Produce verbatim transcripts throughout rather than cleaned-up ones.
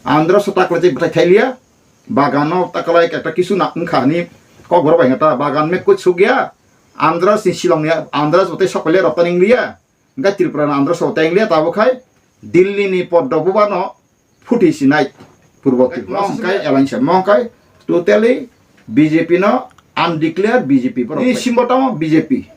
Andhra so taklai tei bwthai thai liya. Bagan no taklai ekta kisu na wngkha hwnwi kok borok bai ta bagan me kuchuk ya. Andhra si silong ya, Andhra so tei sokole rok ta ning liya. Hwnkhe Tripura no Andhra so tei wng liya tabuk khai Delhi ni poddo buba no phuti sinai purbo Tripura. Mo hwnkhe alliance, mo hwnkhe totally B J P no undeclared B J P borok. Ni simbo tamo B J P.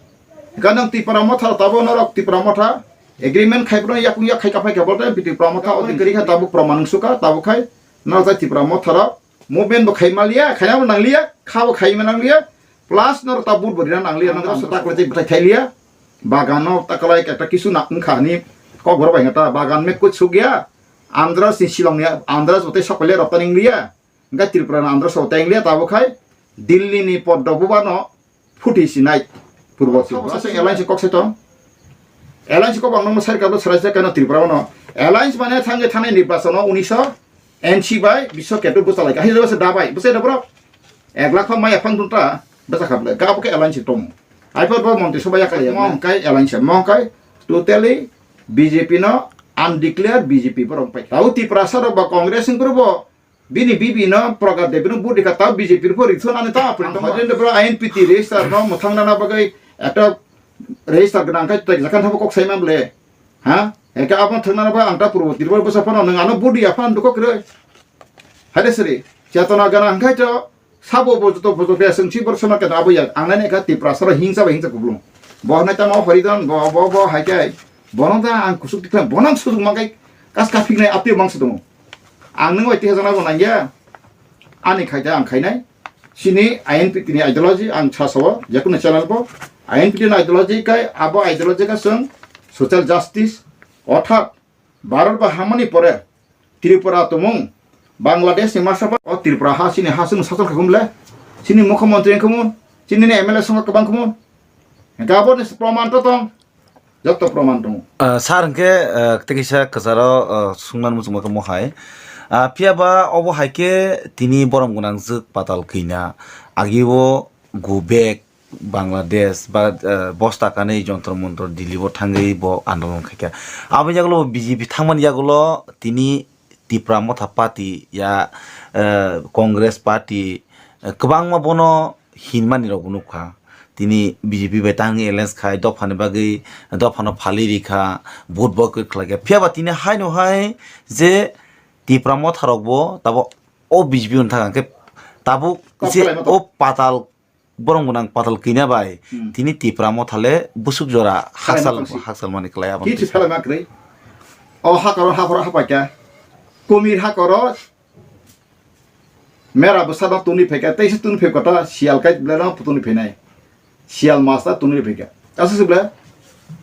Ganang Tripura motha tabo norok Tripura motha agreement khai phano yakung yak khai kaphai khe bolte Tripura motha o din kri kha tabuk proman wngsuka tabuk khai norok tai Tripura motha rok movement bo khai maliya, khaina bo nangliya, kha bo khai ma nangliya, plus norok ta vote bo rina nangliya, norok ta kwlai tei bwthai thai liya, bagan no ta kwlai ekta kisu na wngkha hwnwi kok borok bai ta bagan me kuchuk ya, Andhra si silong ya, Andhra so tei sokole rok ta ning liya, hwnkhe Tripura no Andhra so tei wng liya, tabuk khai Delhi ni poddo buba no phuti sinai purbo Tripura. Sabo sabo alliance kok se tong. Alliance kok ang nokno sari kablo sarai se kano Tripura no. Alliance mane thangwi thanai nirbachon o uniso N C bai biso ketu bwsa lai. Ahai jaba se dabai. Bwsa da bro. Ek lakh maya phang dunta bwsa khablai. Gabo ke alliance tong. Ai por bo montri soba yaklai. Mo hwnkhe alliance. Mo hwnkhe totally B J P no undeclared B J P borok pai. Tau Tripura sarok ba Congress wng purbo Bini bibi no Pragat Devi no vote rikha, tao B J P rw rithun ani ta apri tong. Hojen de bro I N P T register no mwthang nana bagwi ekta register gwnang khai tei jakan thabo kok sai man ble. Ha? Eke abo thang nana ba ang ta purbo tirbo bwsa phano nwng ano vote ya phan dukok rw. Haide sri. Chetona gwnang khai to sabo bo joto bo joto sung chi bor sono keta abo ya. Ang nani ekha Tiprasa ro hingsa ba hingsa kublung. Bo nai tamo Horidon bo bo bo hai kai. Bono ta ang kusuk tikha bono sujung makai kas ka phiknai apti mangsa dong. Ang nung bai tiha jana bo nangya. Ani khaida ang khainai. Chini I N P T ni ideology ang sasawo, jekunu channel bo. I N P T ni ideology kai, abo ideology ka chwng social justice, orthat Bharat ba hamani pore Tripura tumung, Bangladesh ni masa o Tripura ha chini ha chwng sason khakum le, chini mukhyamantri wngkhamu, chini ni M L A songkha kwbang khamu. Gabon ni proman to tong. Jotto proman tongo. Ah, sir, hwnkhe, ah, tei kaisa kwcharo, ah, sungna muchungma khe mohai. Ah, phiya ba obo hai khe tini borom gwnang jwk patal kina. Agio go back Bangladesh ba, ah, bosta kanwi Jontor Montor Delhi bo thangwi bo andolon khaikha. Aboni yagulo B J P thangmani yagulo tini Tipra Motha Party ya, eh, Congress Party, eh, kwbangma bono hinmani rok nukha. Tini B J P bai tangwi alliance khai dophani bagwi dophano phalwi rikha, vote bo khe khlaikha. Phiya ba tini haino hai je Tipra Motha rok bo tabuk o B J P ni thangkhe tabuk je o patal borok gwnang patal kina bai tini Tipra Motha le busuk jora hakchal mani kwlai aboni. Kichu phelai ma kwrwi. O hakoro haphoro hapaikha. Kumir hakoro mera bwsa no tuni phaikha. Teisa tuni phaikha ta siyal kai ble no tuni phainai. Siyal mas ta tuni phaikha. Asa se ble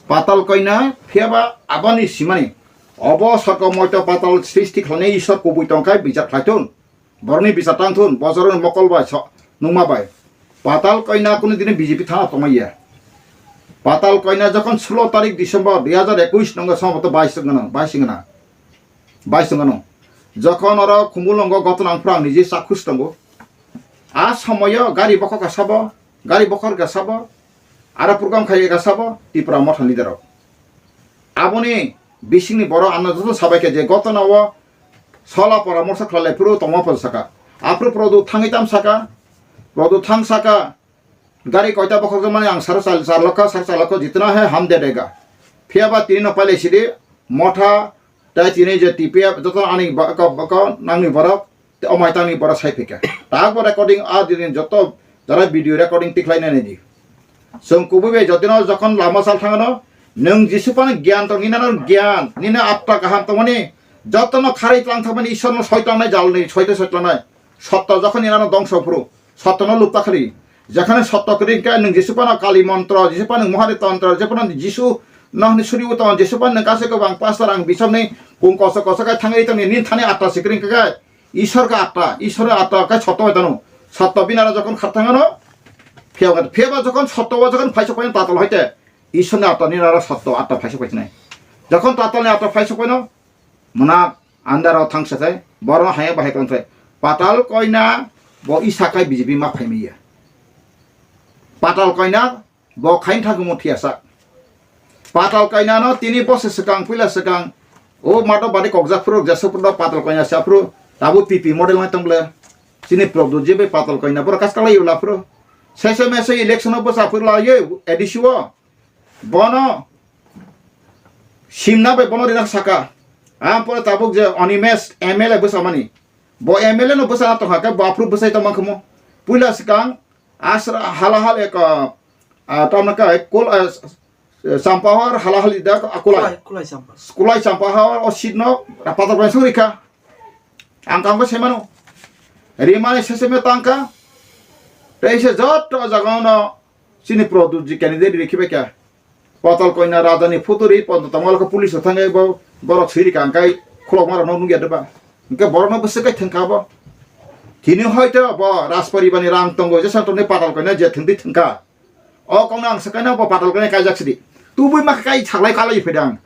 patal koina phiyaba aboni simani. Obo sorko moito patal srishti khlainai Ishwar kubui tongkhai bijak khlaithun. Borokni bisa tangthun, bojoroni mokol bai so-, nungma bai. Patal Koina kunu dini B J P thana tongmaya. Patal Koina jokhon sulo tarik December dui hazar ekush nongo somoto bais wngno, bais wngno. Bais wngno. Jokhon oro Khumulwngo gotona wngphuru ang niji chakhus tongo. A somoyo gari bokhok ka sabo, gari bokhor ka sabo, aro program khai ka sabo, Tipra Motha leader rok. Aboni bisingni borok ano joto sabai khe je gotona o sola poramorso khlai lai phuru tongma pho saka. Aphuru Produ thangwi tam saka. Produ thang saka. Gari koita bokhok mani ang sar sal sar lokha sar sal lokha jitna hai ham de dega. Phiya ba tini no pailai sidi Motha tai tini je T P F joto ani ba-, ko-, ko-, nangni borok. Tei o maitangni borok sai phikha. Tabuk bo recording a dini joto jara video recording tikhlai nai di. Chwng kubui bai jotino jokhon lama sal thangano, nwng Jisu phano gyan tong, nini ano gyan, nini atma kaham tongmani, jotono kharwi tlang thangmani Ishwarno soitangnai jalni, soite soitlangnai. Sotto jokhon nini ano dongso phuru, sottono lupta khali. Jekhane sotto kwrwi hwnkhe nwng Jisu phano Kali montro, Jisu phano Mahadev tontro, Jisu phano Jisu nohni suri uton, Jisu phano nwng kaisa kwbang pastor ang bisomni kung koso koso khe thangwi tongni, nini thani atma sikring khe. Ishwar ka atma, Ishwar ni atma kai sotto hai tano. Sotto bini aro jokhon khartang ano, phiyaba, phiyaba jokhon sotto o jokhon phaisok paino tatal hoite, Ishwar ni atma ni aro sotto atma phaisok painai. Jokhon tatal ni atma phaisok paino, mona andar o thangsa thai, boro haya bahai klan thai. Patal Koina bo isa kai B J P ma phai maya. Patal Koina Bo khain thangkhe mo phiya sak. Patal Kainano tini bose swkang puila swkang O mato bari kokjak phuru, jesa phuru patal koina sa phuru, tabuk P P model nai tong ble. Chini Pradyot je bai patal koina, borok kas kalai la phuru. Sese mese election o bwsa phuru la ye A D C o. Bono simna bai bono rina saka. Ang pore tabuk je Animesh M L A bwsa mani. Bo M L A no bwsa na tongkha khe, bo aphuru bwsai tongma khumu. Puila swkang asra halahal ek, ah, tamna kha kol, ah, Champahor halahal da kulai. Kulai, kulai champa. Kulai Champahor o seat no patal bai suri kha. Ang kang bo semano. Rimani seseme tangka. Tei se jotto jagao no chini Pradyot je candidate rikhibai kha. Patal koina rajani phuturi ponto tongwal khe police o thangwi bo borok swi rikha, hwnkhe khulokma rokno nukya deba. Hwnkhe borokno bwswk khe thwngkha bo. Tini hoito bo Rajparibani rang tongo, jesa tongni patal koina je thwngdi thwngkha. O kokno ang swkaino bo patal koina kaijak sidi. Tubui ma kai saklai kalai phaidang.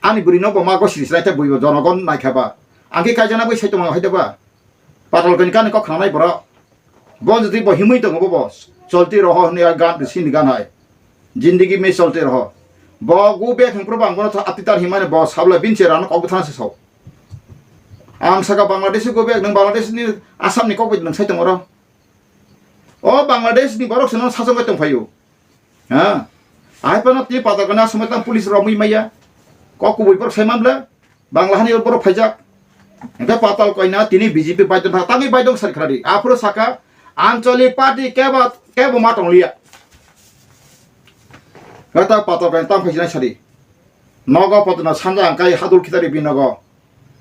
Ani bwrwino bo ma gosiri sinai tei bui bo jonogon naikha ba. Ang khe kaijakna bai sai tongma hai deba. Patal koina kani kok khnanai borok. Bo jodi bo himwi tongo bo, bo. Cholti roho hwnwi a gan, sini gan hai. Jindagi mein cholti roho. Bo go back hwnphru bang bono tha-, atitar himani bo sabla binche rano kok bwthana se sao. Ang saka Bangladesh go back, nwng Bangladesh ni Assam ni kok bai nwng sai tongoro. O Bangladesh ni borok se no sachong bai tong phaio. Ha? Ahai phano tini patal koina asomai tang police rok mui maya. Kok kubui borok sai man bla. Bangla hani borok phaijak. Hingke patal koina tini B J P baidong tha, tangwi baidong sari khladi. Aphuru saka Anchalik party kebo, kebo ma tong liya. Kata patal koina tang phaijak sadi. Nogo potno sanja angkai hadul khitari binogo.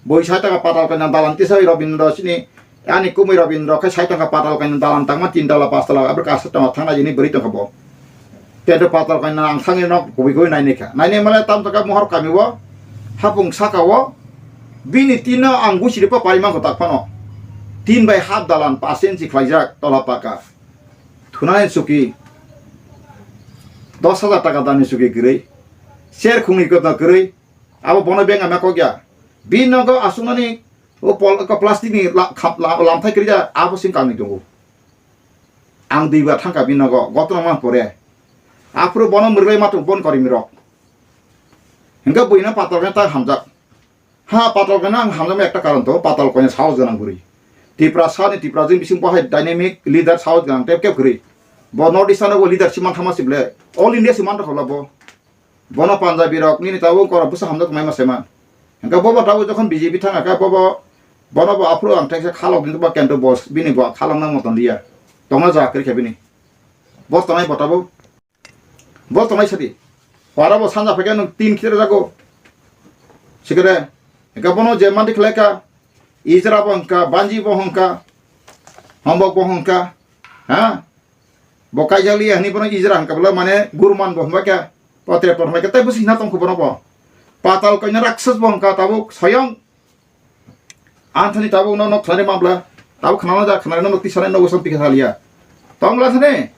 Boi sai tangka patal koina dalan tisai Robindra sini, ani kumui Robindra khe sai tangka patal koina dalan tangma tin tala pas tala abri kasa tangma thangna jini beri tongkha bo. Tento patal koina ang thangwi nok kubui kubui naini kha. Naini male tam tangka mohor kami o, hapung saka o, bini tino ang gusiri pa pai mangko tak phano. Tin bai half dalan pas inchi khlaijak tola paka. Thunani chuki. Dos hajar taka damni chuki kwrwi. Ser khungni kotno kwrwi. Abo bono beng ama kok ya. Bini nogo asuknani o pol-, o plastic ni la-, khap-, la-, lamthai kwrwi da, abo sing kangni tongo. Ang dui bar thangkha bini nogo, gotno mang pore. Aphuru bono mwrwlai ma tongo bon korimrok. Hingke buino patal khe ta hamjak. Ha, patal koina ang hamjakma ekta karon tongo, patal koina sahos gwnang bwrwi. Tiprasa ni, Tiprajwng bising bo hai dynamic leader sahos gwnang tei keb kwrwi. Bo North East ano bo leadership man thangma si ble. All India si man rokha bo. Bono Punjabi rok nini tabuk korok bwsa hamjak mai ma se man. Hingke bo bo tabuk jokhon B J P thang kha bo bo, bono bo aphuru ang teksa khalok ni bo kento bo bini bo khalok nang moton liya. Tongna ja kwrwi kha bini. Bo tongnai bo tabuk. Bo tongnai sadi. Pora bo sanja phaikhe nwng tin khe jago. Sikere. Eka bono je mandi khlaika. Ijra bo hwnka, banji bo hwnka. Hombok bo hwnka. Ha? Bo kaijak liya hwnwi bono ijra hwnka bwla mane gurman bo hwnba khe. Potre por hwnba khe tei bwswk hina tongkhu bono bo. Patal koina raksas bo hwnka tabuk soyong. Anthony tabuk no nok thani mabla. Tabuk khana da khana no nok tisane no gosam tikha thaliya. Tong la thani.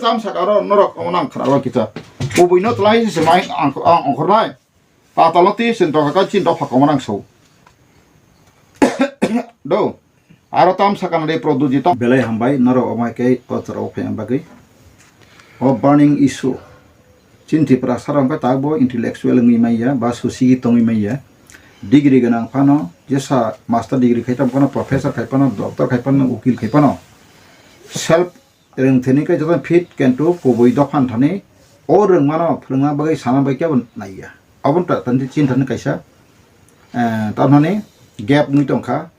Tam saka ro norok omo nang khana ro kita. Ubui no tlai se mai ang ang ongkhor nai. Patal no ti sin to ka chin to phak omo nang so. Do. Aro tam sakang de Produjit tong. Belai hambai norok omai kei o chwra o phai bagwi. O burning issue. Chini Tiprasa rok khe tabuk bo intellectual wngwi manya ba susigi tongwi manya. Degree gwnang phano jesa master degree khai tong phano professor khai phano doctor khai phano ukil khai phano. Self rwngthani khe joto fit kintu kubui dophan thani o rwngmano phwrwngna bagwi sana bai kebo naiya. Aboni ta-, tani chini thani kaisa, eh, tamhani gap wngwi tongkha.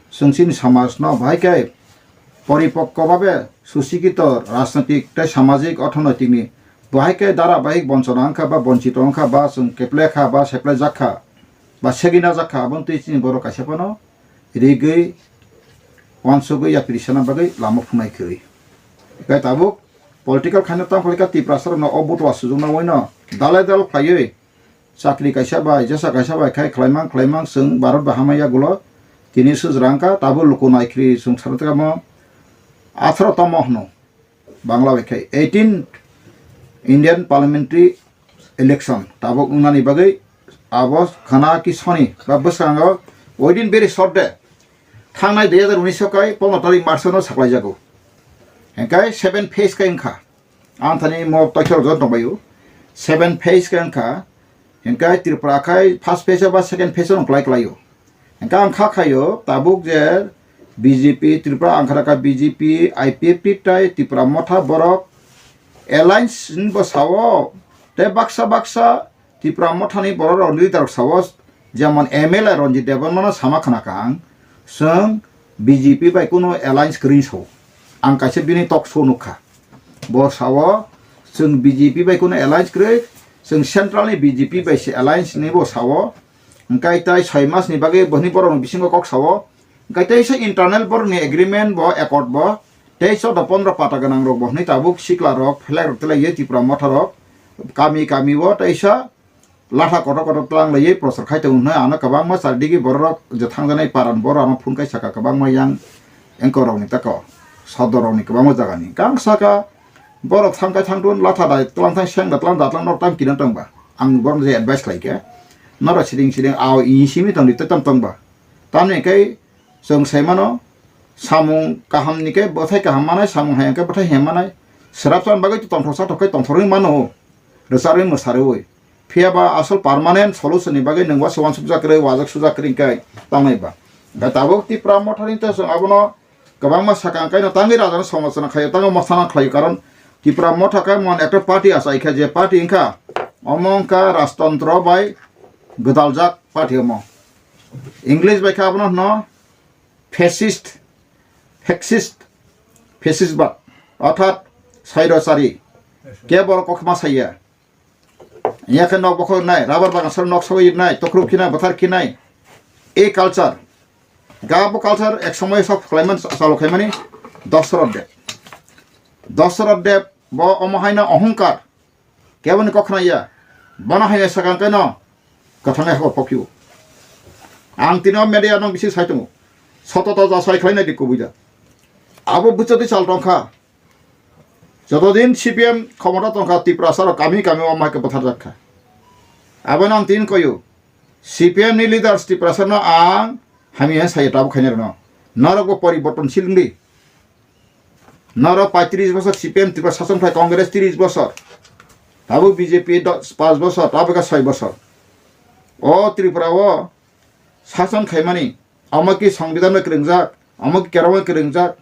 Chwng chini samajno bahai khe poripokko babe susikito rajnotik tei samajik orthonoitikni bahai khe dharabahik bonchona wngkha ba bonchito wngkha ba chwng keplekha ba seplaijakkha ba segina jakha, aboni twi chini borok kaisa phano rigwi uansugwi yapri sana bagwi lama phunai kwrwi. Tei tabuk political khaina tang phaikha Tiprasarokno o butua sujukna uaino dalai dal khlaiwi chakri kaisa bai, jesa kaisa bai khai khlaimang khlaimang chwng Bharat bai hamya yagulo tini sujrang kha, tabuk luku naikhri chwng sana tamo atharo tamo hwno. Bangla bai khai eighteen Indian Parliamentary Election tabuk wngnani bagwi abo khana ki soni ba bwskango within very short day thangnai dui hazar unis kai pondro tarik March no saklaijago. Hingkai seven phase kai wngkha. Ang thani mo toithor jon tongbaio. Seven phase kai wngkha. Hingke Tripura khai first phase ba second phase no klai klai o. Hingke ang kha khaio tabuk je B J P Tripura ang kha kha B J P, I P F T tai Tripura Motha borok alliance ni bo sao, tei baksa baksa Tripura Motha ni borok rok leader rok sao, jemon M L A Ranjit Debbarma no sama khna kha ang, chwng B J P bai kuno alliance kwrwi sao. Ang kaisa bini talk show nukha. Bo sao, chwng B J P bai kuno alliance kwrwi, chwng central ni B J P bai se alliance ni bo sao. Hingke tai soi mas ni bagwi bohni borok ni bisingo kok sao. Hingke teisa internal borok ni agreement bo, accord bo, tei choudo pondro pata gwnang rok bo hwnwi tabuk sikla rok, phelek rok twlai ye Tripura Motha rok kami kami o teisa latha kotor kotor tlang laiwi prochar khai tongo hwnwi ano kwbangma chardigi borok rok je thangjanai paran borok ano phone kai saka kwbangma yang engkor rok ni tako sodor rok ni kwbangma jaga ni gang saka borok thang kai thang tun latha dai tlang thang seng da tlang da tlang nok tam kino tong ba ang borok je advice khlai khe norok siding siding ao ini simi tong di tam tong ba. Tamni khe chwng sai mano, samung kaham ni khe bwthai kaham manai, samung hai khe bwthai hai manai. Swrapsa ni bagwi tongthok sathok khe tongthorwi mano, rwcharwi mwsarwi. Phiya ba asol permanent solution ni bagwi nwng uansuk jak kwrwi, uajak sujak kwrwi khe tangnai ba. Hwnkhe tabuk Tipra Motha ni to chwng abono kwbangma sakang kaino tangwi rajano somalochona khlaio, tangwi mwsana khlaio, karon Tipra Motha khe mon ekta party achai kha, je party wngkha omo wngkha rajtantro bai gwdaljak party omo. English bai khe abono hwno fascist, fascist, fascist ba, orthat sairochari, kebo kokma saya. Yakhe nok bokhok nai, rubber bagan soro nok sogwi nai, tokhrup khinai, bwthar khinai. E culture. Ga bo culture ek somoy sok khlaimani, chalo khaimani Dasarath Dev. Dasarath Dev bo omo haino ohongkar. Keboni kok khna ya. Bono haino sakang kaino kwthang hai hok pokyo. Ang tino media nong bisi sai tongo. Soto to ja sai khlainai di kubui da. Abo bwchadi chal tongkha. Jotodin C P M khomota tongkha, Tiprasa rok kami kami o mai khe bwthar jak kha. Abo nang tin koyo. C P M ni leaders Tiprasa no ang hamya sai tabuk khainai rwno. Norok bo poriborton siling di. Norok paitris bosor C P M Tripura sason khai, Congress tris bosor. Tabuk B J P do-, panch bosor, tabuk khe soi bosor. O Tripura o sason khaimani, omo ki songbidan bai kwrwngjak, omo ki kerong bai kwrwngjak,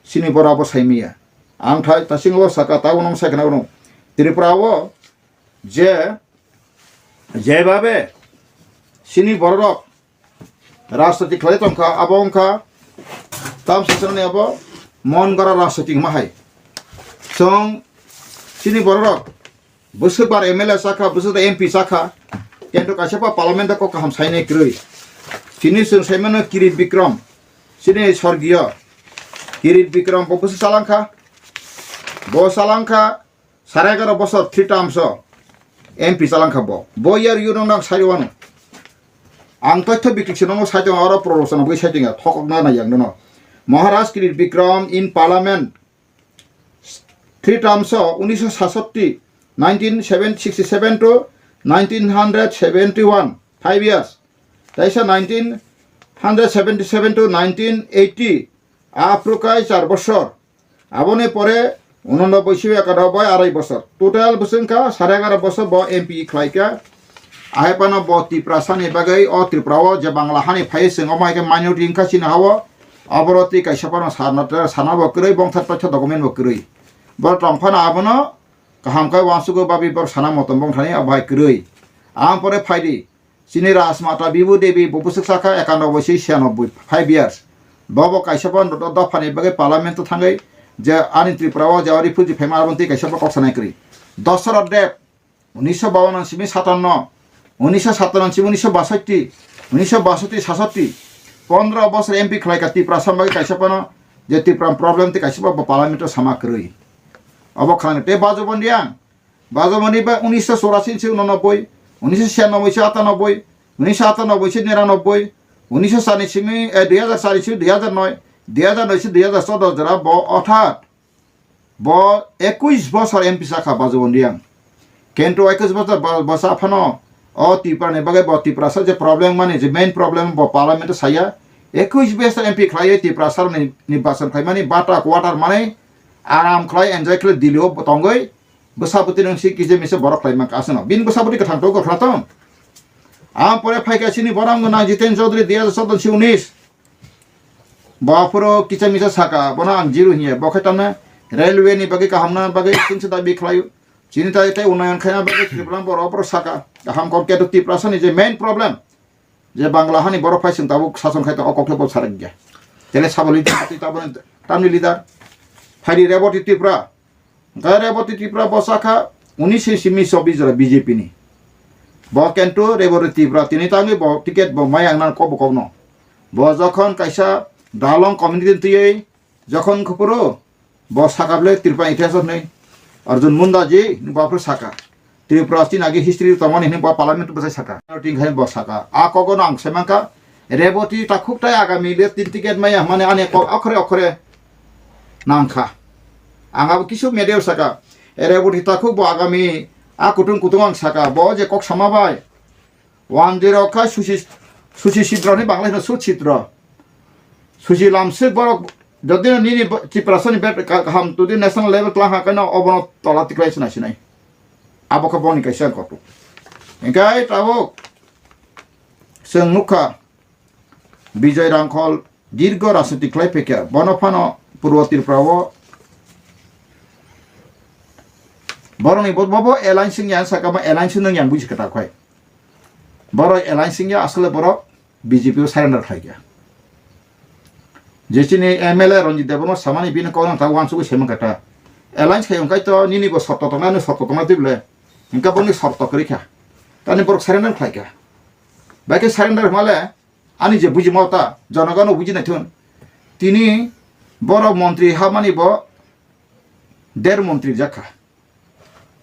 chini bora bo saimiya. Ang thai tasingo saka, tabuk nong sai khna uno. Tripura o je, jebabe chini bororok rajniti khlai tongkha, abo wngkha tamsasani abo mon gora rajniti wngma hai. Chwng chini bororok bwswk bar M L A chakha, bwswk da M P chakha, kintu kaisa pa parliament o kok kaham sainai kwrwi. Chini chwng saimano Kirit Bikram, chini sorgiyo Kirit Bikram bo bwswk chalangkha, bo chalangkha sare egaro bosor three terms o M P chalangkha bo. Bo year you nang sai wano. Ang toitho biklik se nongo sai tongo, oro prorosona bwi sai tongo, thokokna na yang nono. Maharaj Kirit Bikram in parliament three terms o unisho sasatti, nineteen sixty-seven to nineteen seventy-one, five years. Taisa nineteen seventy-seven to nineteen eighty, aphrukai char bosor. Aboni pore unonoboi se ekano bai arai bosor. Total bwswk wngkha sare egaro bosor bo M P khlaikha. Ahai phano bo Tiprasa ni bagwi o Tripura o je Bangla hani phai chwng omo hai khe minority wngkha chini ha o. Aboro twi kaisa phano sana, sana bo kwrwi, bongthar paitha document bo kwrwi. Bo tong phano abono kaham khe uansukgo babi bor sana motom bongthani abo hai kwrwi. Ang pore phaidi. Chini Rajmata Bibu Devi bo bwswk sakha ekanoboi se siyanoboi, five years. Bobo kaisa bo do-, dophani bagwi parliament o thangwi je ani Tripura o je refugee phaima aboni twi kaisa bo kok sanai kwrwi. Dasarath Dev, unisho bawan simi satanno, unisho satanno simi unisho basatti, unisho basatti sasatti, pondro bosor M P khlaikha Tiprasa bagwi kaisa phano je Tripura problem tei kaisa bo parliament o sama kwrwi. Obo khlai tei Bajuban Reang, Bajuban Reang ba unisho chorasi se unonoboi, unisho siyanoboi se atanoboi, unisho atanoboi se niranoboi, unisho char ni simi, eh, dui hajar char se dui hajar noi, dui hajar noi se dui hajar choudo jora bo orthat bo ekush bosor M P sakha Bajuban Reang. Kintu ekush bosor bo, bo sa phano o Tripura ni bagwi bo Tiprasa je problem mani je main problem bo parliament o saya. Ekush bosor M P khlaiwi Tiprasa ni, ni basan khlaimani bata quarter mani aram khlai enjoy khlai Delhi o tongwi Bwsa bwtwi nung si kisa misa borok khlai mankha aswkno. Bini bwsa bwtwi kwthang tongo, kwkhwna tong. Ang pore phaikha chini borok wngna Jiten Chaudhary dui hajar chaudo si unis. Bo aphuru kisa misa saka, bono ang zero hinya. Bo khe tamne railway ni bagwi kaham na bagwi chwngsa dabi khlaio. Chini tai tei unnayan khaina bagwi Tripura borok aphuru saka. Kaham kok keto Tiprasa ni je main problem. Je Bangla hani borok phai chwng tabuk sason khai tong o kok khe bo sarak ya. Tele sabo leader twi tabuk tamni leader. Phaidi Reboti Tripura. Hwnkhe Reboti Tripura bo sakha unis simi chobis jora B J P ni. Bo kento Reboti Tripura tini tangwi bo ticket bo mai ang nan kok bo kokno. Bo jokhon kaisa dalong community twiwi jokhon khupuru bo sakha ble Tripura itihas hwnwi Arjun Munda ji bo aphuru sakha. Tripura chini agi history tongmani hwnwi bo parliament bwsai sakha. Ting khai bo sakha. A kogono ang sai mankha. Reboti takhuk tai agami le tin ticket maya hwnmani ani kok okhore okhore nangkha. Ang abo kisu media sakha. Reboti takhuk bo agami a kutung kutung ang sakha. Bo je kok sama bai. One zero kha susi, susi sidro ni Bangla hino sut sidro. Susi lamsik borok jodi nini bo-, Tiprasa ni bet ka-, kaham tudi national level tlang ha kaino obono tola tiklai sinai sinai. Abo khe boni kaisa kotu. Engkai tabuk chwng nukha Bijoy Rangkhol dirgo rajniti khlai phaikha. Bono phano Purbo Tripura o borokni bo, bo, bo alliance wngya sakha ma alliance nwngyang buji kwtal khai. Borok alliance wngya asole borok B J P o surrender khlaikha. Je chini M L A Ranjit Debbarma samani bini kok nang ta wansugwi saiman kata. Alliance khai wngkai to nini bo sorto tongna, ani sorto tongna twi bole. Hingka boni sorto kwrwi kha. Tani borok surrender khlaikha. Bai khe surrender hwnmale ani je bujima ta, jonogano buji naithun. Tini borok montri hamani bo der montri jakha.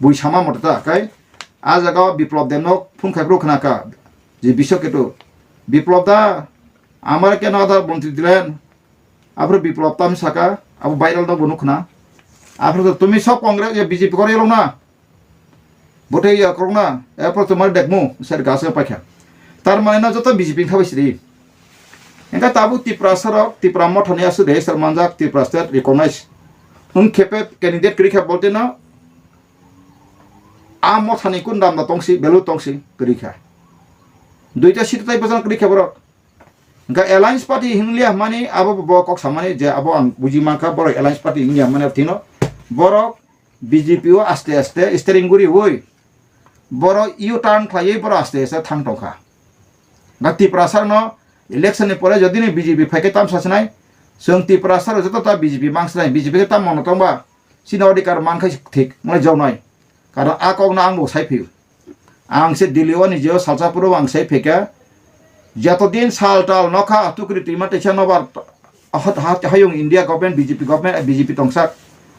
Bui sama motota kai. A jaga o Biplop Demno phone khai phuru khna kha je Biswa Ketu, "Biplop da, amare keno Aadhaar montri dilen?" Aphuru Biplop tam saka, abo viral no bo nukhna. Aphuru to tumi sob Congress ya B J P kore elong na. Bote ya korok na, aphuru to mar dekmu, ser gas ka paikha. Tar mane no joto B J P thabai siri. Engka tabuk Tiprasa rok, Tipra Motha ni asu register manjak, Tipra state recognize. Wng khepe candidate kwrwi kha bolte no, a Motha ni kun dam da tongsi, belu tongsi, kwrwi kha. Duita seat tai bwsang kwrwi kha borok. Engka alliance party hingliya hwnmani abo bo kok samani je abo ang buji mankha borok alliance party hingliya hwnmani tino borok B J P o aste aste steering guriwi borok U-turn khlaiwi borok aste aste thang tongkha. Engka Tiprasa no election ni pore jodi ni B J P phaikhe tam sasinai, chwng Tiprasa rok joto ta B J P mangsinai, B J P khe tam mono tongba, chini odhikar mankha thik, mane jonai. Karon a kokno ang bo sai phio. Ang se Delhi o ni jeo salsa puro ang sai pheka. Joto din sal tal nokha tukri twima teisa nobar ha-, ha-, hayung India government, B J P government, B J P tongsak.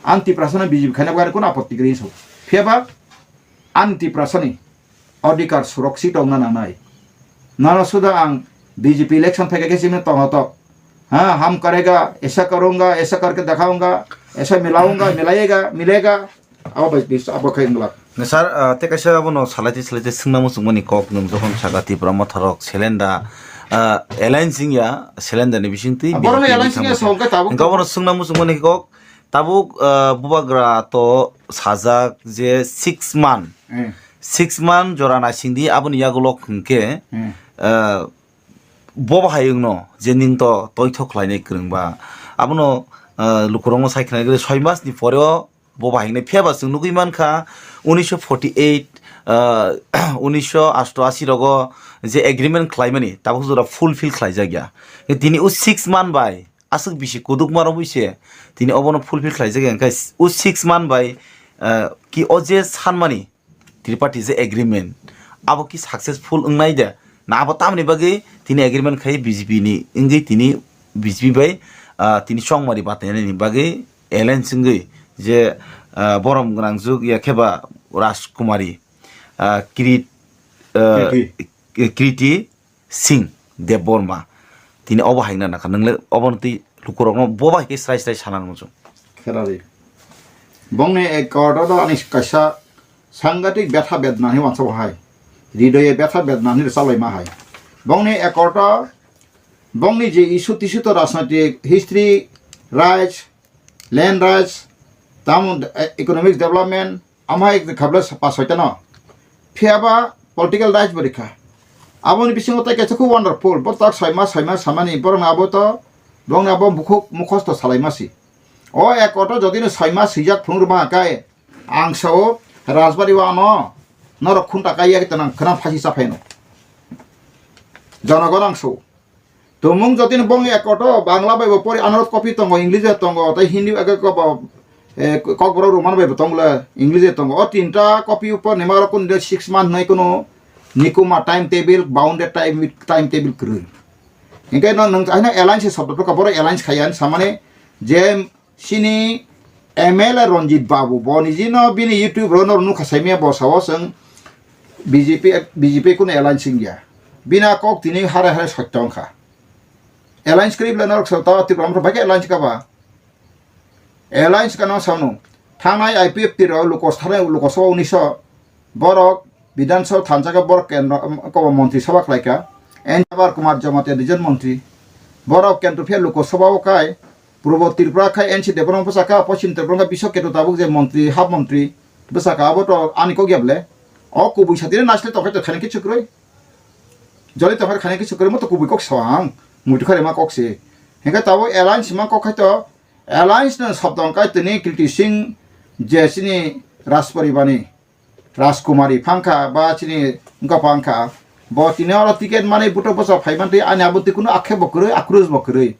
Ang Tiprasa no B J P khaina bagwi kuno apotti kwrwi so. Phiya ba ang Tiprasa ni odhikar suroksito wngna nangnai. Nono suda ang B J P election phaikha khe simi tongo tok. Ha, hum karega, aisa karunga, aisa karke dikhaunga, aisa milaunga, milayega, milega. Abo bai bis, abo khai wngla. Na sir, ah, te kaisa abono salaiti salaiti swngna muchungmani kok nwng jokhon saka Tipra Motha rok selenda, ah, alliance wngya, selenda ni bisingtwi Ah, borokni B J P alliance wngya, songkhe tabuk. Wngkha bono swngna muchungmani kok, tabuk, ah, bubagra to sajak je six month. Eh. Six month jora naisingdi aboni yagulok hwnkhe, Eh. ah, bo bahai wngno je nwng to toithok khlainai kwrwngba. Abono, ah, lukurokno sai khwnai gwi soi mas ni pore o bo bahai wngnai. Phiya ba chwng nugwi mankha, unisho forty eight, ah, unisho ashto ashi rogo je agreement khlaimani tabuk jora fulfill khlaijak ya. Tini o six month bai aswk bisi kudukma romwi se tini obono fulfill khlaijak ya. Hwnkhe o six month bai, ah, ki o je sanmani Triparty je agreement, abo ki successful wngnai de? Na abo tamni bagwi tini agreement khai B J P ni wngwi tini B J P bai, ah, tini chongmari batainani bagwi alliance wngwi je, ah, borom gwnang juk ya khe ba Rajkumari, ah, Krit-, ah, Kriti. Kriti Singh Debbarma. Tini obo hai wngna nangkha. Nwngle obono twi lukurokno bo bai khe srai srai sana nang muchung. Kherari. Bongni ek kordo do ani kaisa sangatik betha bedna hinwi uansuk hai. Hridoye betha bedna hinwi rwchaphaima hai. Bongni ek kordo, bongni je issue tissue to rajnaitik, history, rights, land rights, tamo, eh, economic development, Amai khable pas soita no. Phiya ba political rights bo rikha. Aboni bisingo tei kaisa khub wonderful. Bo tak soi mas, soi mas samani borok na abo to, borok na abo bukhuk mukhosto salai masi. O ek auto jodi no soi mas swijak phunuk rwma kai, ang sao Rajbari o ano norok khunta kai ya tong khna phasi sa phaino. Jonogon ang sao. Tumung jotini bong ek auto, Bangla bai bo pori, anarot copy tongo, English bai tongo, tei Hindi bai ko bo, eh, Kokborok Roman bai bo tongo le, English bai tongo. O tinta copy upor ni maro kun de six month nai kuno nikuma time table, bounded time, time table kwrwi. Hinkhe no nwng haino alliance shobdo to kaboro alliance khaya samani je Chini M L A Ranjit Babu, bo nijino bini YouTube ro nor nukha saimya bo sao chwng B J P, B J P kuno alliance wngya. Bini a kok tini hare hare sotyo wngkha. Alliance kwrwi bwle norok sao ta Tripura motha bai khe alliance kha ba. Alliance kha no sao no. Thangnai I P F T ro luko sare luko sao uniso borok Bidhan Sabha thansa khe borok kendro, um, kobo montri sabha khlai kha. N Jabar Kumar Jamatia region montri. Borok kendro phiya luko sabha o kai Purbo Tripura khai N C Debbarma bwsakha, Poschim Tripura khai Biswa Ketu tabuk je montri, hap montri bwsakha, abo to ani kok ya ble. O kubui satire naisle tongkhe to khani kichu kwrwi. Joli tongkhe khani kichu kwrwi, mo to kubui kok sao ang. Muitu khare ma kok se. Hinkhe tabuk alliance ma kok khai to, alliance no sop tong kai tini Kriti Singh je chini Rajpari bani. Rajkumari phangkha ba chini wngkha phangkha, bo tini oro ticket manwi buto bwsa phai mantwi ani abo twi kuno akheb bo kwrwi, akrus bo kwrwi.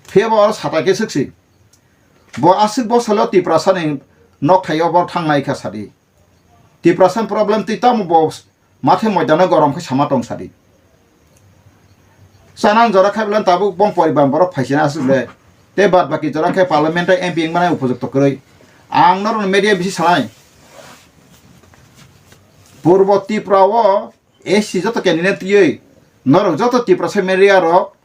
Phiya bo oro sata khe swksi. Bo aswk bosalo Tiprasani nokthaio bo thangnai kha sadi. Tiprasani problem twi tamo bo mathe moidano gorom khe sama tong sadi. Chanang jora khai bwlai tabuk bong poribar borok phaisina aswk le. Tei bad baki jora khe parliament tei M P wngmani upojukto kwrwi. Ang norokni media bisi sanai. Purbo Tripura o S C joto candidate twiwi norok joto Tiprasa media rok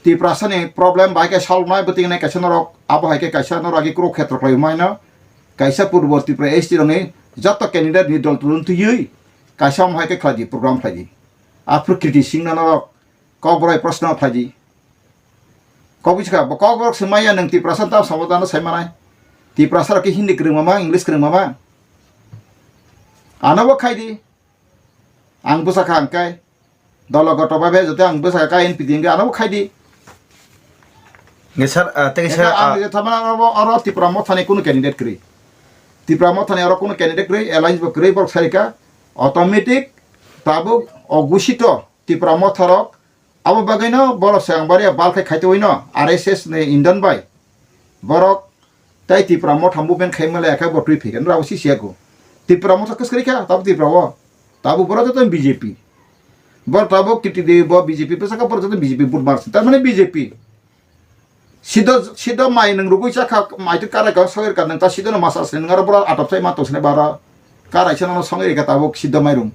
Tiprasani problem bai khe solve nai bwtwi nai kaisa norok abo hai khe kaisa norok agi Kurukhetra khlai maino kaisa Purbo Tripura S C rokni joto candidate ni dol tulung twiwi kaisa omo hai khe khlai di program khlai di. Aphuru Kriti Singh no norok Kokborok proshno khlai di. Kok bisi kha, bo Kokborok se maya nwng Tiprasa tamo samajano sai manai. Tiprasa rok khe Hindi kwrwng mama, English kwrwng mama. Ano bo khai di. Ang bwsa kha ang kai. Dolo goto bai bai jote ang bwsa kha N P D hwnkhe ano bo khai di. Nge sir, ah, tei sir, Eka ang ah, je thamana oro, oro Tipra Mothani kunu candidate kwrwi. Tipra Mothani oro kunu candidate kwrwi, alliance bo kwrwi borok sai kha. Automatic tabuk o gusito Tipra Motha rok Abo bagwino borok swkang baria bal khai khaitwi no R S S ni Indian bai. Borok tai Tipra Motha movement khai male khe bo twi phikhe nrao si siya ko. Tipra Motha kwskwrwi kha tabuk Tipra o. Tabuk borok joto B J P. Bor tabuk T T D bo B J P bwsaka borok joto B J P vote mar. Tar mane B J P. Sido, sido mai nwng rugui chakha, mai twi karai ka sogwi rwkha, nwng ta sido no masa sini, nwng aro boro atop sai ma tong sini bara. Karai sano no songwi rwkha tabuk sido mairung.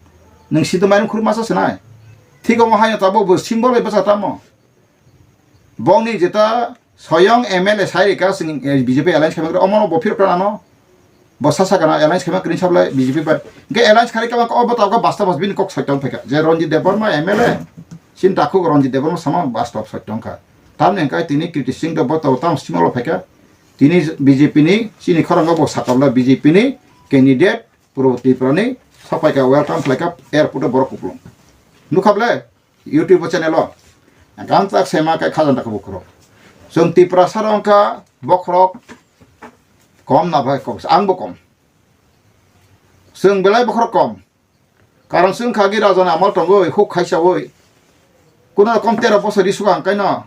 Nwng sido mairung khurui masa sinai. Thik omo haino tabuk bo symbol bai bwsa tamo. Bongni jeta soyong M L A sai rwkha, sini, eh, B J P alliance khaimani, omono bo phirok rano. Bo sasa kana alliance khaima kwrwi sablai B J P bai. Hwnkhe alliance kharwi kama kok bo tabuk basta bas bini kok soi tong phaikha. Je Ranjit Debbarma M L A, sini takhuk Ranjit Debbarma sama basta soi tongkha. Tamni hwnkhe tini Kriti Singh bo tabuk tamo simalo phaikha. Tini B J P ni chini khorang bo sakabla B J P ni candidate Purbo Tripura ni sapaikha welcome khlaikha airport o borok kupulung. Nukha ble? YouTube channel o. Gangchak sema kai khajang dakha bukhurok. Chwng Tiprasa rok wngkha bokhorok kom na bai kok, ang bo kom. Chwng belai bokhorok kom. Karon chwng kha gi raja ni amal tongwi, huk khaisa wi. Kuno rokom tero bosor ri suka ang kaino.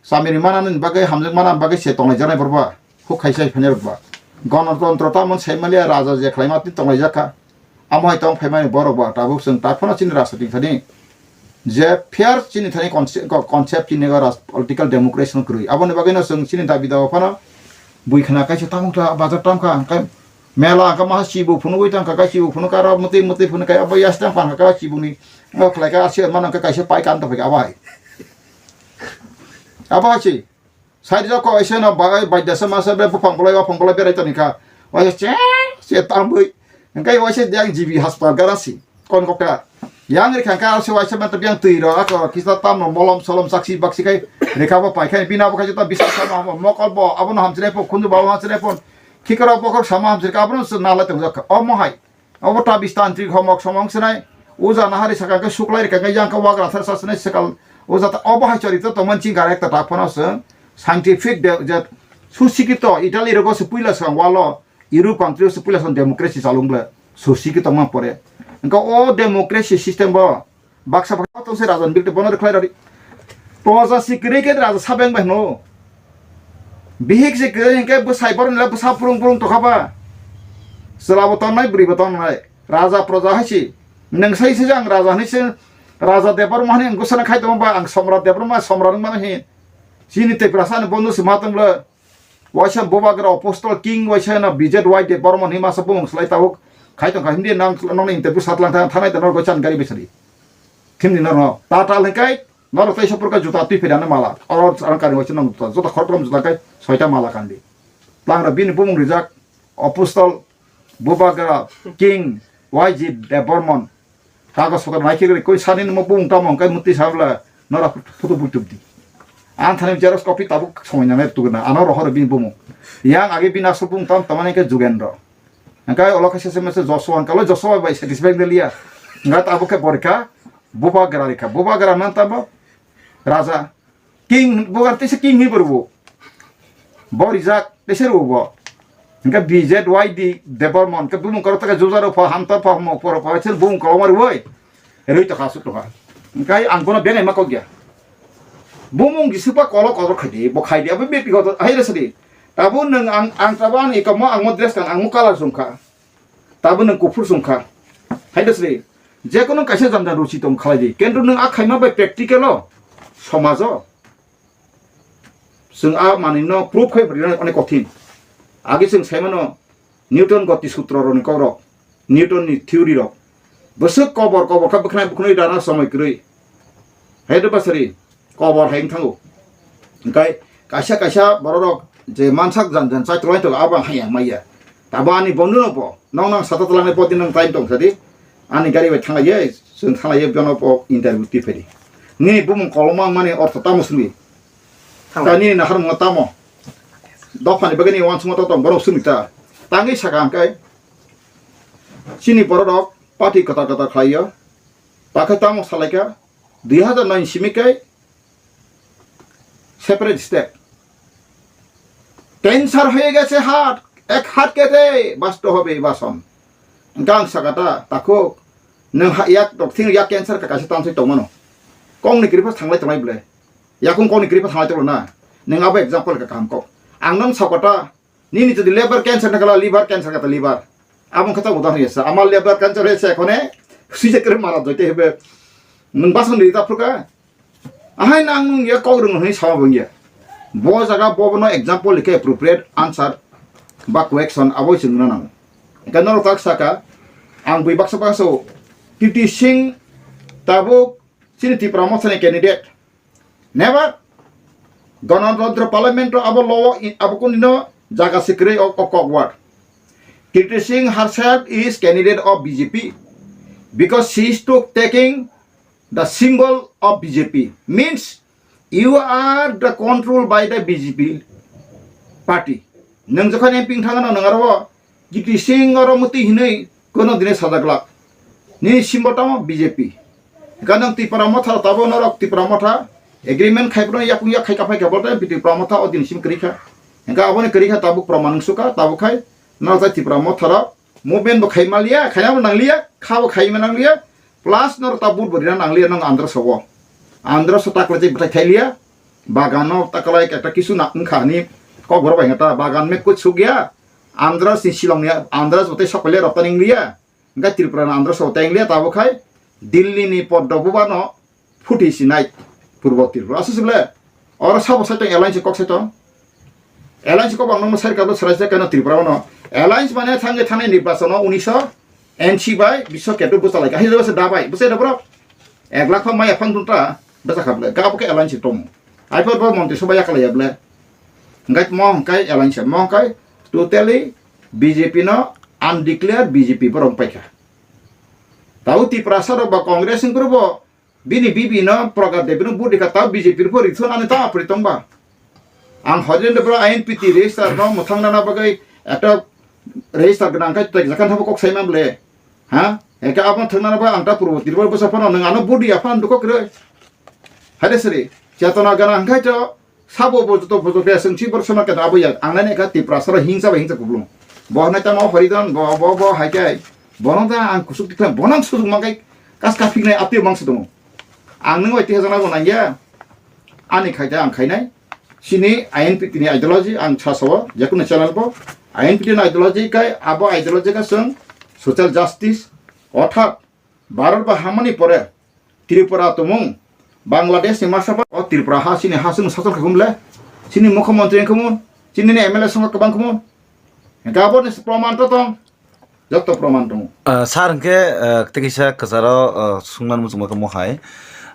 Samiri manani bagwi, hamjak manani bagwi se tonglaijak nai borok ba. Huk khaisa phai rok ba. Gonotontro tamo sai maliya raja je khlaima twi tonglaijak kha. Amo hai tong phaimani borok ba tabuk chwng tak phano chini rajniti thani je fair chini thani conce-, co-, concept chini ga raj-, political democracy no kwrwi. Aboni bagwi no chwng chini dabi dawa phano bui khna kaisa tamung kha, bazar tam kha, hwnkhe mela hwnkhe maha chibu phunugwi tang kha, chibu phunuk kha, aro mwtwi mwtwi phunuk kha, abo yas tang pan kha, chibu ni o khlai kha, aswk mano hwnkhe kaisa pai kan tong phai kha abo hai. Abo hai se. Side rok kok ese no bai, bai desa masa bre buphang bolai, buphang bolai berai toni kha. Waisa che, che tambui. Hwnkhe waisa yang G B hospital garasi. Kon kokta. Yang ri khangkha se waisa man yang twi ro ako kisa tam no molom solom saksi baksi khai. Rekha bo pai khai bina bo khai ta bisa sama mo mokol bo abo no hamjre po khunju ba hamjre po. Khikrok bokhok sama hamsir ka abono se nalai tongjak kha. Omo hai. Obo tabis tantrik homok somong sinai. Uja nahari saka khe suklai rika khe yang khe wagra thar sa sinai sekal. Uja ta obo hai chori to tongman ching garek ta tak phano se scientific de je susikito Italy rogo se puila sang walo Europe country se puila sang democracy chalung ble susikito ma pore. Engka o democracy system bo baksa baksa tong se rajan bilte bono rwkhlai radi. Toja si kwrwi khe raja sabeng bai hno. Bihik si kwrwi hinkhe bwsai borok nila bwsa purung purung tokha ba. Chwla bo tongnai bwrwi bo tongnai. Raja proja hai si. Nwng sai se ang raja hinwi se raja Debbarma hinwi ang gusana khai tongo ba ang Somrat Debbarma Somrat wngmano hi. Chini Tiprasa ni bondo se ma tonglo. Waisa Bubagra Apostle King waisa na B Z Y Debbarma hinwi masa bumung slai tabuk khai tongkha hindi nang nongni interview satlang thang thanai tano gochan gari besari. Thimni norno tatal hinkai norok tai sopor ka juta twi phedana mala oro ang kari waisa nang juta juta khorokrom juta kai soita mala kandi. Tlangra bini bumung rijak Apostle Bubagra King Y G Debbarma. Kago sokar nai khe koi sani nimo bumung tamo hwnkhai muti sabla nora photo buituk di. Ang thani xerox copy tabuk somoi nangnai tuguna ano rohor bini bumung. Yang age bini asuk bumung tam tamani khe Jugendro. Hwnkhai olo khe sese mese Joshua hwnkhalo Joshua bai satisfy de liya. Hwnkhai tabuk khe borikha Bubagra rikha. Bubagra man tamo raja. King bugar tese king ni berbo. Bo rijak tese ro bo. Engka B Z Y D Debbarma ke bumung karo taka jujaro pha hamta pha mo poro pha sel bumung karo mari woi. Roi to khasu to ha. Engkai ang kono benai ma kok ya. Bumung gisipa kolo kolo khaidi bo khaidi abo beti goto hai resadi. Tabo nang ang ang tabo ang ikamo ang mo dress kan ang mo color sungkha. Tabo nang kuphur sungkha. Hai resadi. Jekono kaisa janja ruchi tong khalai di. Kento nang a khaima bai practical o somajo. Chwng a manwino proof khai rwna onek kothin. Agi chwng saimano Newton goti sutro rokni kokrok, Newton ni theory rok. Bwswk kobor kobor kha bwkhnai bwkhnai rana somoi kwrwi. Hai do basari kobor hai wng thango. Hwnkhe kaisa kaisa borok rok je mansak jan jan chai tolai tolo abo ang haiya maiya. Tabo ani bondhu no bo nong nang sata twlangnai poti nang time tong sadi. Ani gari bai thanglaiye, chwng thanglaiye bono bo interview twi phaidi. Nini bumung koloma mani ortho tamo simi. Thanglai. Tani nahar mo tamo. Dophani bagani wansukma to tong borok sumi ta. Tangwi saka hwnkhe chini borok rok party kwtal kwtal khlaiyo. Bakhe tamo salaikha dui hazar noi simi khe separate state. Cancer হয়ে গেছে হার্ট, এক হার্ট কেটে বাঁচতে হবে বাসন। Gang sakata takhuk nwng ha yak tok thing yak cancer ka kaisa tansai tongmano. Kongni kiripa thanglai tonglai ble. Yakung kongni kiripa thanglai tonglo na. Nwng abo example ka kaham kok. Ang nang sakata nini jodi liver cancer na kala liver cancer kata liver. Abong kata udahoron yasa. Ama liver cancer হয়েছে এখনে সুজে করে মারা যাইতে হবে। Nwng বাসন দিতে ফুকা Ahai nang nung ya kok rung hwnwi sama bo wngya. Bo jaga bo bono example khe appropriate answer ba question abo se nuna nango. Hwnkhe norok tak saka ang bui baksa baksa o Kirti Singh tabuk chini Tipra Motha ni candidate. Never Ganatantro Parliament o abo law o abo kuni no jaga se kwrwi o kok word. Kirti Singh herself is candidate of B J P because she is to taking The symbol of B J P means you are the control by the B J P party. Nwng jokhon M P wng thangano nwng aro Kirti Singh oro muti hinwi kono dine sajaglak. Nini symbol tamo B J P. Hwnkhe nwng Tipra Motha tabo norok Tipra Motha agreement khai phano yakung yak khai kaphai khe bolte Tipra Motha o dini sim kwrwi kha. Hwnkhe aboni kwrwi kha tabuk proman wng sukha tabuk khai norok tai Tipra Motha rok movement bo khai manliya, khaina bo nangliya, kha bo khai manliya, plus norok ta vote bo rina nangliya, nong Andhra sogo. Andhra so takla je bwthai khailiya, bagan no takla ekta kisu na wngkha ni kok borok bai ta bagan me kuch sugya, Andhra si Shillong ni Andhra so tei sokole rok ta ningliya, hwnkhe Tripura ni Andhra so tei ningliya, tabo khai Delhi ni poddo buba no Phuti sinai Purbo Tripura. Aswk se bole. Oro sabo sai tong alliance kok sai tong. Alliance kok ang nokno sai kablo sarai sai kano Tripura no. Alliance mane thangwi thanai nirbachon o unisho N C bai bisho ketu bwsa lai. Kahai jaba se dabai. Bwsa da bro. Ek lakh maya phang dunta bwsa kable. Gabo ke alliance tong. Ai por bo montri soba yakala ya bole. Ngai mo kai alliance mo kai totally B J P no undeclared B J P borok paikha. Tau Tiprasa rok ba Congress wng kuru bo bini bibi no Pragat Devi no vote rikha tau B J P rok rithun ani tama puri tongba. Ang hojen de bro I N P T register no mwthang nana bagwi Ekta register gwnang khe tei jakhan thabo kok sai man le. Ha? Eke abo thangna ba ang ta purbo tirbo bwsa phano nwng ano budi aphano dukok kre. Hade sri, chetona gana hwnkhe to sabo bo joto bojo khe swng si borok sono keta abo ya. Ang nani kha Tiprasa ro hingsa bai hingsa kuplung. Bo hwnai tamo Horidon, bo, bo, bo hai khe. Bono da ang kusuk tikha, bono ang susuk mangai kas ka phiknai apni mangsa tongo. Ang nung bai tiha jana bo nangya. Ani khaita ang khainai. Sini I N P T ni ideology ang sa sao, jekunu channel bo. I N P T ni ideology kai, abo ideology ka swng social justice, orthat Bharat ba hamani pore Tripura tumung Bangladesh ni masa o Tripura ha sini ha sung sasol khakum le sini mukhyamantri khum sini ni M L A song kwbang khum gabon ni proman to tong joto proman tong. Ah, sir hwnkhe, ah, tei kisa kwcharo, ah, sungnan muchungma khe mohai.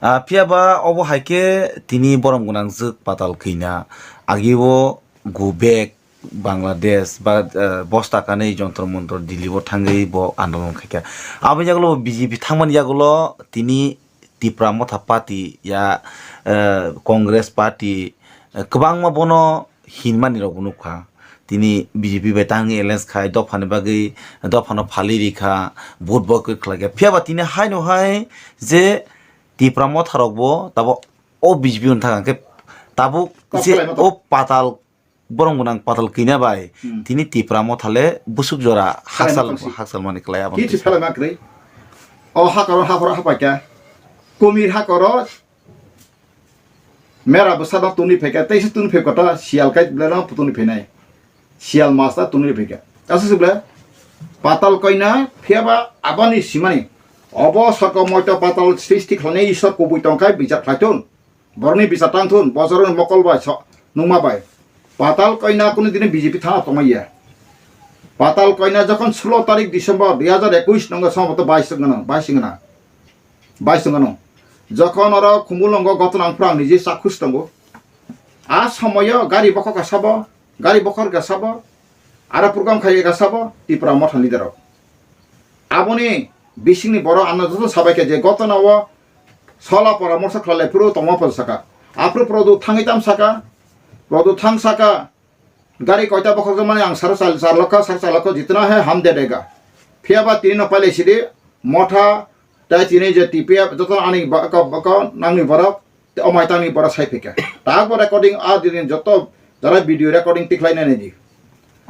Ah, phiya ba obo hai khe tini borom gwnang jwk patal kina agi o go back Bangladesh ba, eh, bosta kanwi Jontor Montor Delhi o thangwi bo andolon khaikha. Aboni yagulo B J P thangmani yagulo tini Tipra Motha Party ya, eh, Congress Party, eh, kwbangma bono hinmani rok bo nukha. Tini B J P bai tangwi alliance khai dophani bagwi dophano phalwi rikha, vote bo kwrwi khlaikha. Phiya ba tini haino hai je Tipra Motha rok bo tabuk o B J P ni thangkhe tabuk je o patal borok gwnang patal kina bai tini Tipra Motha le busuk jora haksal haksal mani klai aboni. Kichu phelai ma kwrwi. O hakoro haphoro hapaikha. Kumir hakoro mera bwsa no tuni phaikha, teisa tuni phaikha ta siyal kai bwle no tuni phainai. Siyal mas ta tuni phaikha. Asa se bwle patal koina phiyaba aboni simani. Obo soko moito patal srishti khlainai Isor kubui tongkhai bijak khlaithun. Borokni bisa tangthun, bosor ni mokol bai, so-, nungma bai. Patal koina kunu dini B J P thana tongma ya. Patal koina jokhon sulo tarik December dui hazar ekush nongo somoto bais wngno, bais wngna. Bais wngno. Jokhon oro Khumulwngo gotona wngphra ang niji chakhus tongo. A somoyo gari bokhok ka sabo, gari bokhor ka sabo, aro program khai ka sabo, Tipra Motha leader rok. Aboni bisingni borok ano joto sabai khe je gotona o sola poramorso khlai lai phuru tongma pal saka. Aphuru Produ thangwi tam saka. Produ thang saka. Gari koita bokhorok mani ang sar sal sar lokha sar sal lokha jitna hai ham de dega. Phiya ba tini no pailai sidi Motha tai tini je T P F joto ani ba-, ka-, ka-, nangni borok. Tei o maitangni borok sai phaikha. Tak bo recording a dini joto jara video recording tikhlai nai di.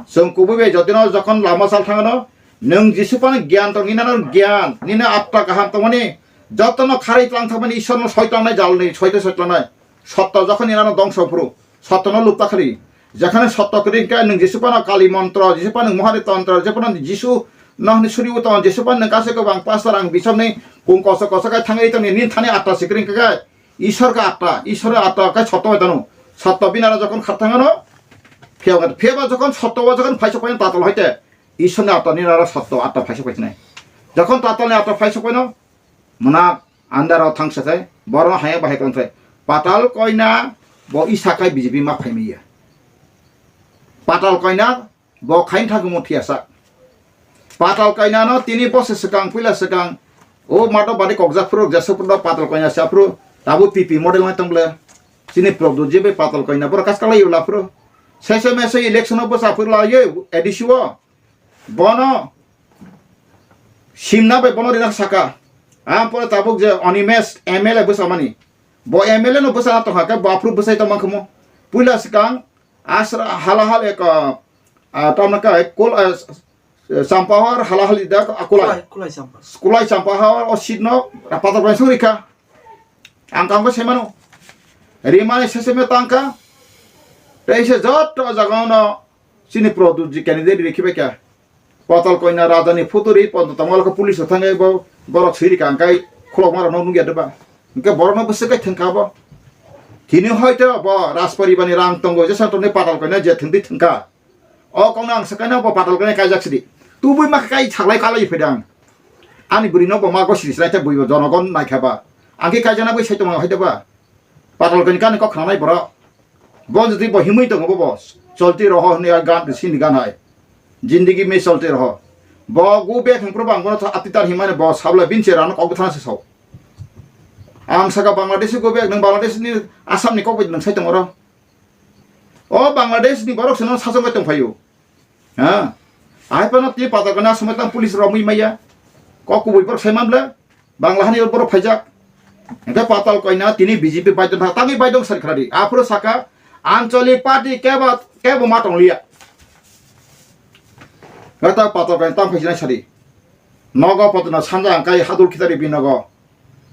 Chwng kubui bai jotino jokhon lama sal thangano, nwng Jisu phano gyan tong, nini ano gyan, nini atma kaham tongmani, jotono kharwi tlang thangmani Ishwarno soitangnai jalni, soite soitlangnai. Sotto jokhon nini ano dongso phuru, sottono lupta khali. Jekhane sotto kwrwi hwnkhe nwng Jisu phano Kali montro, Jisu phano Mohari tontro, Jisu phano Jisu nohni suri uton, Jisu phano nwng kaisa kwbang pastor ang bisomni kung koso koso khai thangwi tongni, nini thani atma se kwrwi hwnkhe Ishwar ka atta, Ishwar atta kai sotto hai tano. Sotto binara jokon khathangano, phiyaba, phiyaba jokon sotto o jokon phaisok paino tatal hoite, Ishwar ni atta ni nara sotto atta phaisok paisnai. Jokon tatal ni atta phaisok paino, mona andar o thang sathai, boro haya bahai kon thai. Patal koina bo isa kai B J P ma phaimaya. Patal koina Bo khain thangkhe mo phiya sak. Patal kainano tini bose swkang, puila swkang. O mato badi kokjak phuru, jesa phuru patal kaina sa phuru. Tabuk T P model nai tong ble. Chini Pradyot je bai patal kaina. Boro kaska lai la phuru. Sese mese election o bwsa phuru la ye A D C o. Bono simna bai bono rina saka. Am pore tabuk je Animesh M L A bwsa mani. Bo M L A no bwsa tong kha khe bo aphuru bwsai tong man khe mo. Puila swkang Asra hala hal ek, ah, tamna ka ek kol, ah, Champahar hala hal ida akulai. Kulai, kulai champa. Kulai Champahar o seat no rapator bai suri kha. Ang kang ko semano. Rimani seseme tangka. Tei se jotto jaga no chini Pradyot ji candidate rikhi bai kha. Patal koina rajani photo ri, pon tongma lokho police o thangwi bo borok swi rikha, hwnkhe khulokma rokno nukya deba. Hwnkhe borokno bwswk khe thwngkha bo. Tini hoito bo Rajparibani rang tongo, jesa tongni patal koina je thwngdi thwngkha. O kokno ang swkaino bo patal koina kaijak sidi. Tubui ma kai saklai kalai phaidang. Ani bwrwino bo ma gosiri sinai tei buibo jonogon naikha ba. Ang khe kaijakna bai sai tongma hai deba. Patal koina kani kok khnanai borok. Bo jodi bo himwi tongo bo, bo cholti roho hwnwi a gan sini gan hai. Jindagi mein cholti roho. Bo go back hwnphru bo ang bono tha atitar himani bo sabla binche rano kok thana se sao. Ang saka Bangladesh go back, nwng Bangladesh ni Assam ni kok bai nwng sai tongo ro. O Bangladesh ni borok se no sachong bai tong phaio. Ha? Ahai phano tini Patal Koina aswk tang police rok mui maya. Kok kubui borok sai man bla. Bangla hani borok phaijak. Hingke Patal Koina tini B J P baidong thang, tangwi baidong sari khladi. Aphuru saka, Ancholik party kebo, kebo ma tong liya. Gata Patal Koina tang phaijak sari. Nogo Patal na sanja angkai hadul khitari binogo.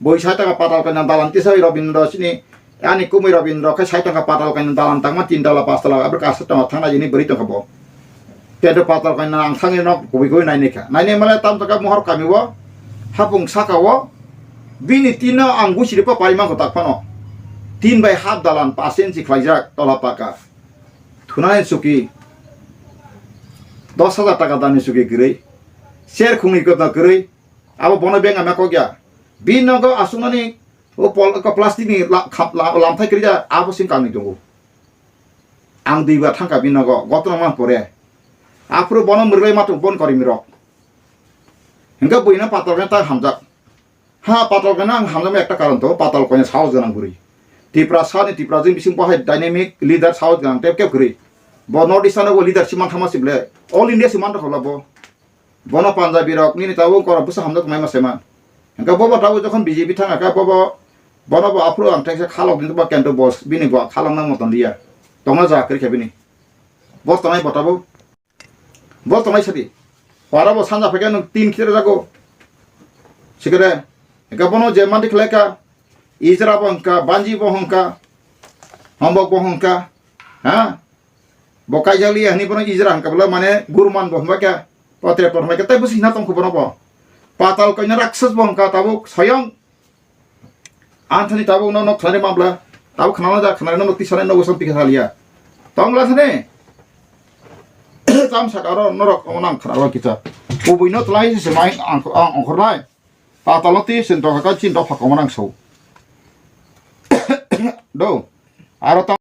Bui sai tongkha Patal Koina dalan tisai Robindra chini, ani kumui Robindra khe sai tongkha Patal Koina dalan tangma tin tala pas tala, abro kasa tongkha thangna jini bwrwi tongkha bo. Tento Patal Koina ang thangwi nok kubui kubui nainai kha. Nainai male tam tongkha mohor kami o, hapung saka o, bini tin no ang gusiri pa pai mangkho tak phano. Tin bai half dalan pas inchi khlaijak tola paka. Thunani chuki, dos hajar taka dani chuki kwrwi. Ser khungni kwtna kwrwi. Abo bono beng ama kok ya. Bini nogo asuknani o pol-, o plastic ni la-, khap-, la-, lamthai kwrwi ya, abo sing kangni tongo. Ang duibar thangkha bini nogo, gotno mang pore. Aphuru bono mwrwlai matung bon korimrok. Hingke buino Patal Koina ta hamjak. Ha, Patal Koina ang hamjakma ekta karon tongo, Patal Koina sahos gwnang bwrwi. Tipra sani Tipra jing bising bo hai dynamic leader sahos gwnang tep kep kwrwi. Bo North East ano bo leader si mantha ma si ble. All India si mantha khola bo. Bono Punjabi rok nini tabuk korok bwsa hamjak tongmai ma se man. Hingke bobo tabuk jokhon B J P thang kha bobo, bono bo aphuru ang theksa khalok ni ba kento bo bini bo khalok nang motom liya. Tongna ja kwrwi kha bini. Bo tongnai bo tabuk. Bo tongnai sadi. Pora bo sanja phai khe nwng tin khe rwjago. Sikere. Hingke bono je mandi khlai kha. Ijra bo hwnkha, banji bo hwnkha. Hombok bo hwnkha. Ha? Bo kaijak liya hwnwi bono ijra hwnkha bwle mane gurman bo hwnba khe, potre por hwnba khe tei bwswk hina tongkho bono bo. Patal Koina raksas bo hwnkha tabuk soyong. Anthani tabuk no nok thani mabla. Tabuk khana da khana no nok tisane no bosong tikha thaliya. Tongla thane. Tam sakaro norok onang khana ro kita. Kubui no tlai se mai ang ang ongkhornai. Patal no ti sin to ka chin to phak onang so. Do. Aro ta